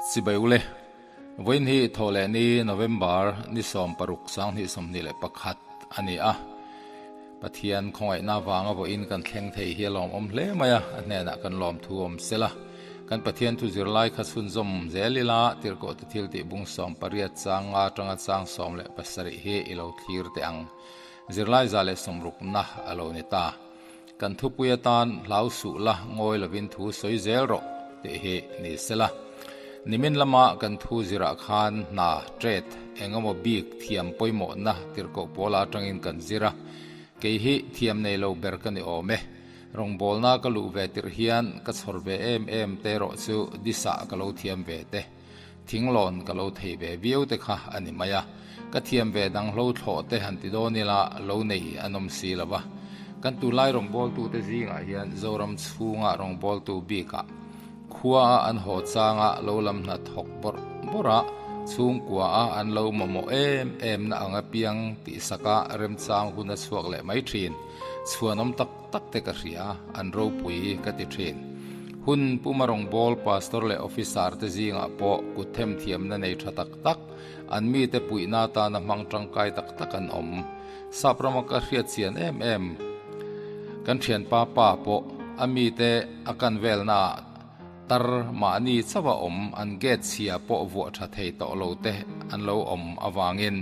Chibai ule, Vawiin hi Thawhleh ni November ni 16 2021 a ni a. Pathian khawngaihna avanga vawiin kan thleng thei hi a lawmawm hle mai a, a hnenah kan lawmthu awm sela. Kan Pathian thu zirlai kha chhunzawm zel ila, Tirhkohte thiltih bung 18 chang nga atanga chang 17 hi i lo thlir teh ang. Zirlai 160na a lo ni ta. Kan thupui atan hlau suh la ngawi lovin thu sawi zel rawh tih hi ni sela. Nimin lama kan thu zirah khan hna, trade, engemaw bik thiam pawimawhna tirhkoh pawla atangin kan zir a. Kei hi thiam nei lo ber ka ni awm e. Rawngbawlna ka luh ve tirh hian ka chhawr ve em em te erawh chu disah ka lo thiam ve te. Thinglawn ka lo thei ve viau te kha a ni mai a, ka thiam ve dang hlo thlawh te han ti dawn ila lo nei an awm si lo va. Kan tunlai rawngbawltute zingah hian Zoram chhunga rawngbawltu bikah khua a an haw changa lo lam hna thawk bawrh bawrh a, chhungkua a an lo mamawh em em na ang apiang tihsaka remchang hun a chhuak leh mai thin. Chhuanawm tak tak te ka hria, an ropui ka ti thin. Hun puma rawngbâwl pastor leh officer te zingah pawh kut themthiamna nei tha tak tak, an mite puihna atana hmang tangkai tak tak an awm. Sap rama ka hriat chian em em. Kan thianpa pa pawh a mite a kan velnaah tar mahni chauha awm an gate chhia pawh vuah tha thei tawh lo te an lo awm avangin,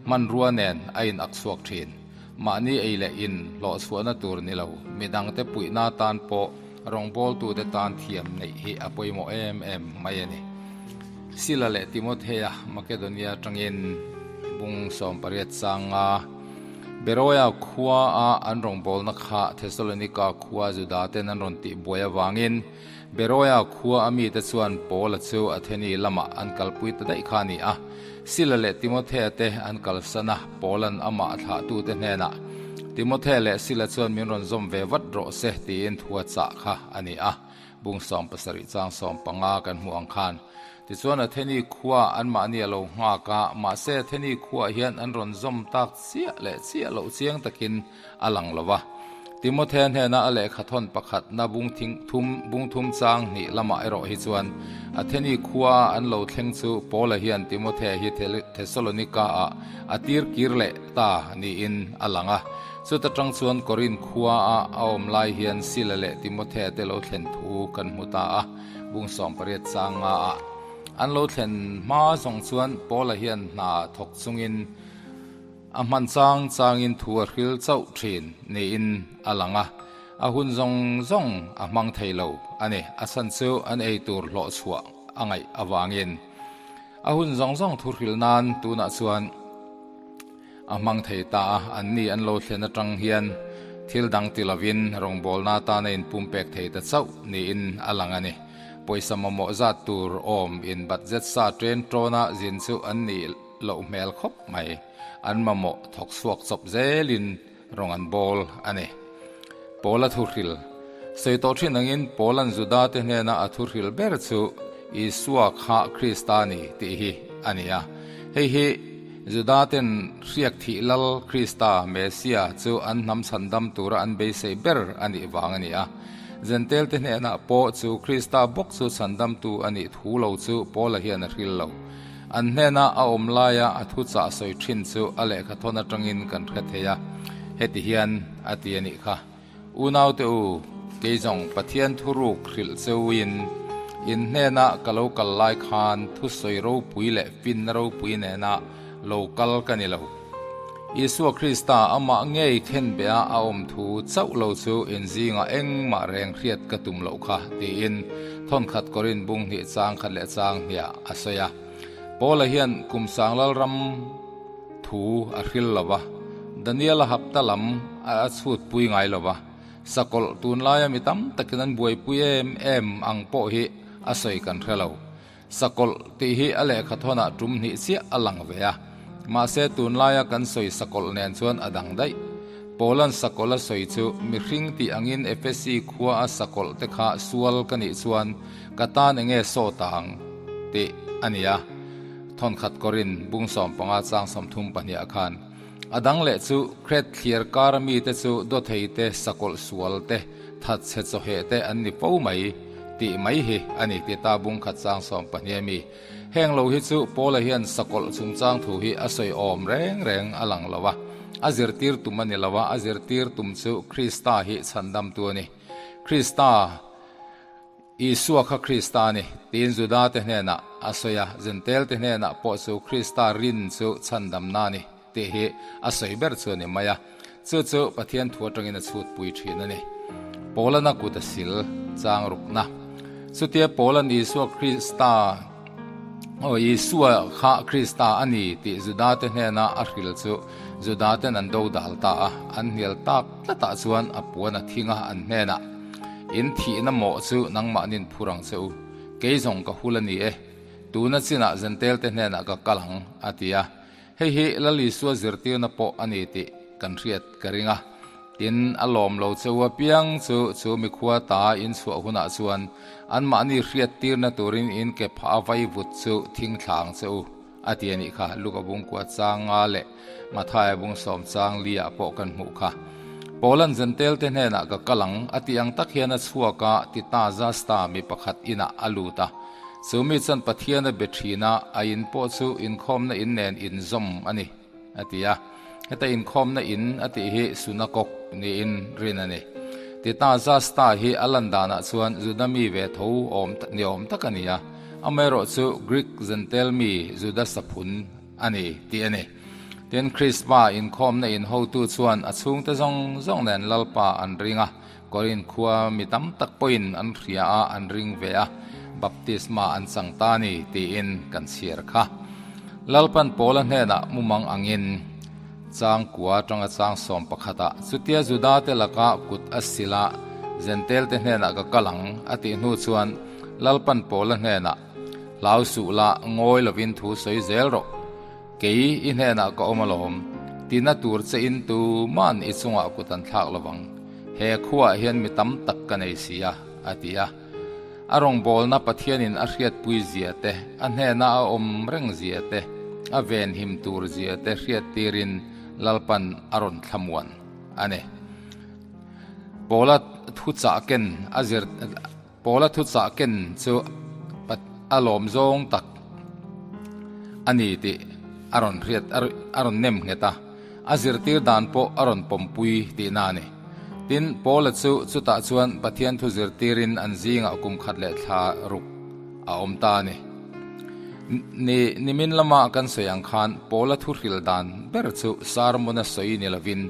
Hmanrua nen a in ak chhuak thin. Mahni ei leh in hlawh chhuahna tur ni lo, midangte puihna tan pawh rawngbawltute tan thiam neih hi a pawimawh em em mai a ni. Sila leh Timothea Makedonia atangin bung 18 changa Beroia khua a an rawngbawlna kha Thesalonika khua Judaten an rawn tih buai avangin Beroia khua a mite chuan Paula chu Atheni lamah an kalpui ta daih kha a ni a. Sila leh Timothea te an kalsan a, Paula'n amah thlahtute hnenah, Timothea leh Sila chuan min rawn zawm ve vat rawh se tiin thu a chah kha a ni a. Bung 17 chang 15 kan hmuh ang khan. Tichuan Atheni khua anmahni a lo nghak a, mahse Atheni khuaah hian an rawn zawm tak chiah leh chiah loh chiang takin a lang lo va. Timothea hnena a lehkha thawn pakhat na bung thing thum bung thum chang hnih lamah erawh hi chuan Atheni khua an lo thleng chu Paula hian Timothea hi Thesalonika ah a tir kir leh ta niin a lang a. Chuta tang chuan Korinth khua a a awm lai hian Sila leh Timothea te lo thlen thu kan hmu ta a, bung 18 chang nga ah an lo thlen hma zawng chuan Paula hian hna thawk chungin A hman chang changin thu a hril chauh thin niin a lang a, a hun zawng zawng a hmang thei lo a ni. A chhan chu an ei tur hlawh chhuah a ngaih avangin a hun zawng zawng thu hril nan tunah chuan a hmang thei ta a, anni an lo thlen atang hian thil dang ti lovin rawngbawlna atana inpumpek thei ta chauh niin a lang a ni. Pawisa mamawh zat tur awm inbat zet sa ṭen ṭawna zin chu an nih loh hmel khawp mai. An mamawh thawk chhuak chawp zelin rawng an bawl a ni. Paula thuhril. Sawi tawh thin angin Paula'n Judate hnena a thuhril ber chu Isua kha Krista a ni tih hi a ni a. Hei hi Judaten hriak thih lal Krista, Messia, chu an hnam chhandam tura an beisei ber a nih vang a ni a. Jentelte hnenah pawh chu Krista bawk chu chhandamtu a nih thu lo chu Paula hian a hril lo. An hnena a awm laia a thuchah sawi thin chu a lehkhathawn atangin kan hre thei a, heti hian a ti a nih kha, Unaute u, kei zawng Pathian thuruk hrilh cheuin in hnena ka lo kal lai khan thusawi ropui leh finna ropui nena lo kal ka ni lo. Isua Krista amah ngei khenbeh a a awm thu chauh lo chu in zingah engmah reng hriat ka tum loh kha, tiin thawnkhat Korin bung hnih chang khat leh chang hniah a sawi a. Paula hian kum sang lalram thu a hril lo va, Daniela hapta lam a chhut pui ngai lo va, sakawlh tunlaia mi tam takin an buaipui em em ang pawh hi a sawi kan hre lo. Sakawlh tih hi a lehkha thawnah tum hnih chiah a lang ve a, mahse tunlaia kan sawi sakawlh nen chuan a dang daih. Paula'n sakawlh a sawi chu mihring tih angin Efesi khua a sakawlh te kha sual ka nih chuan ka tan enge sawt ang tih a ni a, thawnkhat kawrin bung 15 chang 32 khan. A dang leh chu Kret thliar kar mite chu dawthei te, sakawlh sual te, thatchhe chawheh te an ni fo mai. tih mai hi a ni ti ta bung khat chang 12 a mi. Heng lo hi chu Paula hian sakawlh chungchang thu hi a sawi awm reng reng a lang lo a, a zirtir tum a ni lo a, a zirtir tum chu Krista hi chhandamtu a ni. Krista. Isua kha Krista a ni, tiin Judate hnenah a sawi a, Jentelte hnenah pawh chu Krista rin chu chhandamna a ni tih hi a sawi ber chu a ni mai a, chu chu Pathian thu atangin a chhutpui thin a ni. Paulana kut a sil chang rukna. Chutia Paula'n Isua Krista aw Isua kha Krista a ni tih Judate hnena a hril chu Judaten an dodal ta a, an hnial tak tlatah chuan a puan a thing a, an hnenah, In thihna mawh chu nangmahnin phur ang che u, kei zawng ka hul a ni e, tuna chinah Zentelte hnenah ka kal ang, a ti a. Hei hi Lal Isua zirtirna pawh a ni tih kan hriat ka ring a. Tin, a lawm lo che u apiang chu chu mikhua ta in chhuah hunah chuan anmahni hriattirna turin in ke phah a vaivut chu thing thla ang che u, a ti a nih kha. Luka bungkua chang nga leh Mathaia bung sawm chang li ah pawh kan hmuh kha. Paulan Zentel te hnenah ka kal ang a tih ang tak hian a chhuak a, Tita Zasta mi pakhat inah a lut a. Chu mi chuan Pathian a be thin a, a in pawh chu inkhawmna in nen inzawm a ni, a ti a. Heta inkhawmna in a tih hi sunakok niin rin a ni. Tita Zasta hi a lan danah chuan Juda mi ve tho awm ni awm tak a ni a, amaherawh chu Greek Zentel mi Juda saphun a ni tih a ni. Tin, Krispa inkhawmna in hotu chuan a chhungte zawng zawng nen Lalpa an ring a, Korinth khua mi tam tak pawhin an hria a, an ring ve a, baptisma an chang ta a ni tiin kan chhiar kha. Lalpan Paula hnenah mumang angin chang kua atanga chang sawm pakhatah chutia Judate laka kut a sil a, Zentelte hnenah ka kal ang a tih hnu chuan Lalpan Paula hnenah, Hlau suh la, ngawi lovin thu sawi zel rawh. Kei i hnenah ka awm alawm, tina tur che in tuman i chungah kut an thlak lovang. He khuaah hian mi tam tak ka nei si a, a ti a. A rawngbawlna Pathianin a hriatpui zia te, a hnena a awm reng zia te, a venhim tur zia te hriattirin Lalpan a rawn thlamuan a ni. Paula thuchah ken a zir. Paula thuchah ken chu a lawm zawng tak a ni tih a rawn hriat a rawn nem nghet a, a zirtir dan pawh a rawn pawmpui tihna a ni. Tin, Paula chu chutah chuan Pathian thu zirtirin an zingah kum khat leh thla ruk a awm ta a ni. Ni, nimin lama kan sawi ang khan Paula thu hril dan ber chu sermon-a sawi ni lovin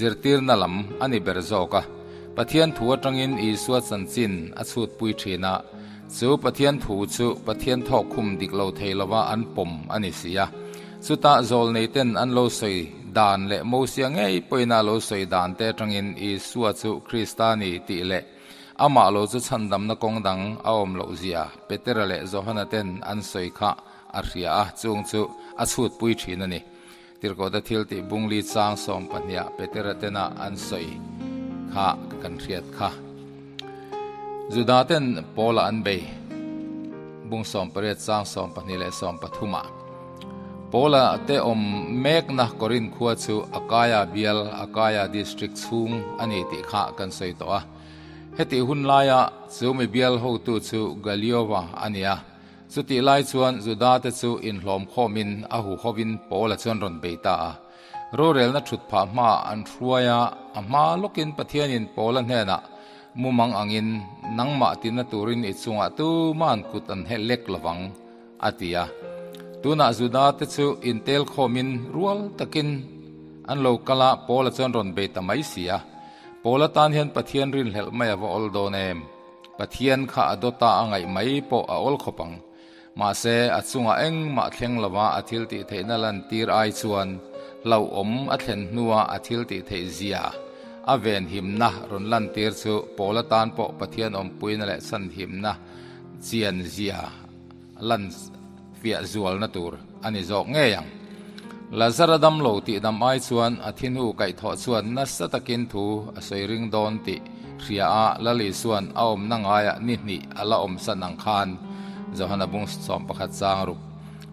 zirtirna lam a ni ber zawk a. Pathian thu atangin Isua chanchin a chhutpui thin a, chu Pathian thu chu Pathian thawkkhum dik lo thei lova an pawm a ni si a. Chutah zawlneiten an lo sawi dan leh Mosia ngei pawhin a lo sawi dan te atangin Isua chu Krista ni tih leh amah lo chu chhandamna kawng dang a awm loh zia Petera leh Johana ten an sawi kha a hria a, chung chu a chhutpui thin a ni. Tirhkohte thil tih bungli chang 12 Petera tena an sawi kha kan hriat kha. Juda ten Paula an bei bung 18 chang 12 leh 13 ah. Paula te awm mekna Korinth khua chu Akaia bial, Akaia district chhung a ni tih kha kan sawi tawh a. Hetih hun laia chu mi bial hotu chu Galiova a ni a. Chutih lai chuan Judate chu inhlawm khawmin a huhovin Paula chuan rawn bei ta a. Rorelna thut phah hmaah an hruai a, a hma lawkin Pathianin Paula hnenah, Mumang angin nangmah tina turin i chungah tuman kut an heh lek lovang, a ti a. Tunah Judate chu intel khawmin rual takin an lo kal a, Paula chuan rawn bei ta mai si a. Paula tan hian Pathian rinhlelh mai a va awl dawn em? Pathian kha a dawta a ngaih mai pawh a awl khawp ang. Mahse, a chungah engmah thleng lova a thil tih theihna lantir ai chuan hlauhawm a thlen hnua a thil tih theih zia a venhimna rawn lantir chu pawl atan pawh Pathian awmpuina leh chhanhimna chian zia lan fiah zualna tur a ni zawk ngei ang. Lazara damlo tih dam ai chuan a thi hnu kaihthawh chuan nasa takin thu a sawi ring dawn tih hria a, Lali chuan a awmna ngaiah ni hnih a la awm san ang khan Johana bung 11 chang ruk.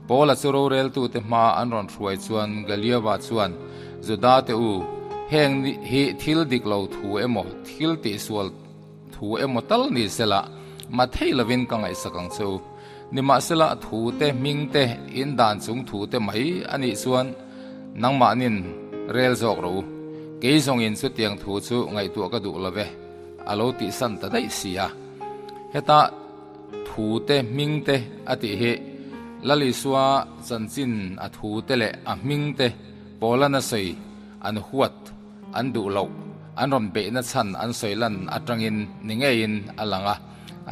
Paula chu roreltute hma an rawn hruai chuan Galiova chuan, Judate u, heng hi thil dik lo thu emaw, thil tihsual, Thu emaw tal ni sela, Mathei lovin ka ngaihsak ang che u. Nimahsela thu te, hming te, in dan chung thu te mai a nih chuan nangmahnin rel zawk rawh u. Kei zawngin chutiang thu chu ngaihtuah ka duh lo ve, a lo tihsan ta daih si a. Heta thu te, hming te a tih hi Lal Isua chanchin a thu te leh a hming te Paula na sawi an huat an duh loh, an rawn beihna chhan an sawi lan atangin ni ngeiin a lang a.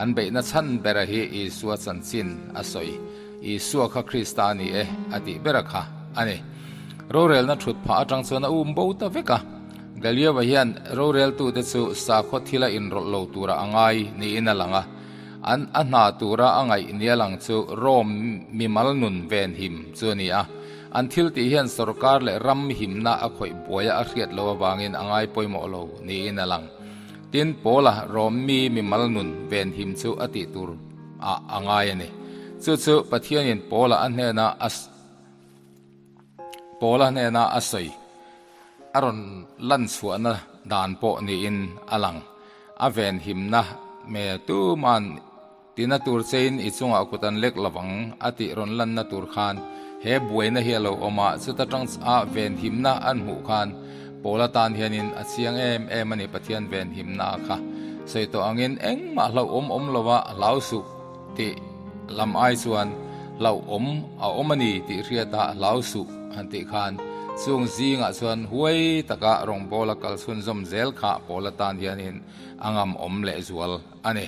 An beihna chhan bera hi Isua chanchin a sawi. Isua kha Krista a ni e a tih bera kha a ni. Rorelna thut phah atang chuan a um bo ta vek a. Galiova hian roreltute chu sakhaw thila inrawlh lo tura a ngai niin a lang a. An a hna tura a ngaih nia lang chu Rome mimal nun venhim chu a ni a. An thil tih hian sorkar leh ram himna a khawih buaia a hriat loh avangin a ngai pawimawh lo niin a lang. Tin, Paula Rom mi mimal nun venhim chu a tih tur ah a ngai a ni. Chu chu Pathianin Paula a hnena a Paula hnena a sawi a rawn lan chhuahna dan pawh niin a lang. A venhimna me tuman Tina tur chein i chungah kut an lek lovang a tih rawn lanna tur khan he buaina hi a lo awm a, chuta tang a venhimna an hmuh khan Paul atan hianin a chiang em em a ni Pathian venhimna kha sawi tawh angin engmah hlauhawm awm lova hlau suh tih lam ai chuan hlauhawm a awm a ni tih hriata hlau suh han tih khan chung zingah chuan huai taka rawngbawla kal chhunzawm zel kha Paul atan hianin a ngam awm lehzual a ni.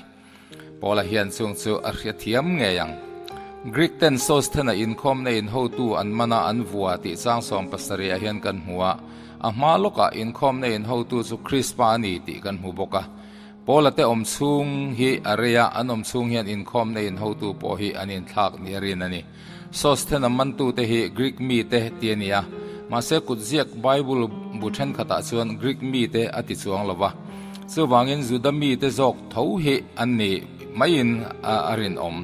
Paula hian chung chu a hria thiam ngei ang. Greek ten Sosthena inkhawmna in hotu an man a an vua tih chang 70 ah hian kan hmu a, a hma lawkah inkhawmna in hotu chu Krispa a ni tih kan hmu bawk a. Paula te awm chhung hi a rei a, an awm chhung hian inkhawmna in hotu pawh hi an inthlak ni a rin a ni. Sosthena mantute hi Greek mite ti a ni a, mahse kutziak Bible bu thenkhatah chuan Greek mite a ti chuang lo va. Chuvangin Juda mite zawk tho hi an ni maiin a rinawm.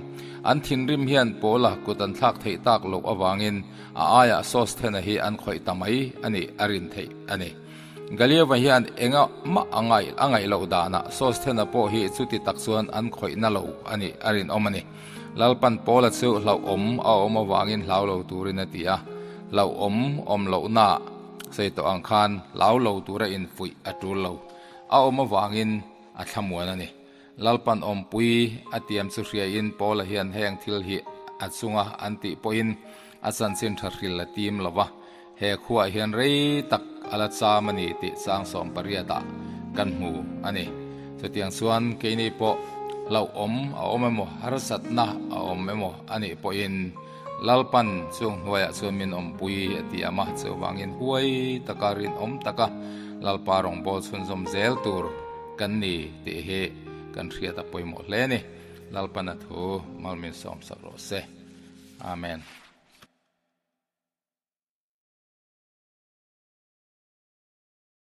An thinrim hian Paula kut an thlak theih tak loh avangin a aiah Sosthena hi an khawih ta mai a nih a rin theih a ni. Galiova hian enga mah a ngaih a ngaih loh danah Sosthena pawh hi chuti tak chuan an khawih na lo a nih a rinawm a ni. Lalpan Paula chu hlauhawm a awm avangin hlau lo turin a ti a, hlauhawm awm lohnaah sawi tawh ang khan hlau lo tura infuih a tul lo. A awm avangin a thlamuan a ni. Lalpan awmpui a tiam chu hriain Paula hian heng thil hi a chunga an tih pawhin a chanchin tha hril a tim lo va, he khuaah hian rei tak a la cham a ni tih chang 18 ah kan hmu a ni. Chutiang chuan keini pawh hlauhawm a awm emaw, harsatna a awm emaw a nih pawhin Lalpan chung hnuaiah chuan min awmpui a ti am a, chuvangin huai taka rinawm taka Lalpa rawngbâwl chhunzawm zel tur kan ni tih hi kan hriat a pawimawh hle a ni. Lalpan a thu malmin sawmsak rawh se. Amen.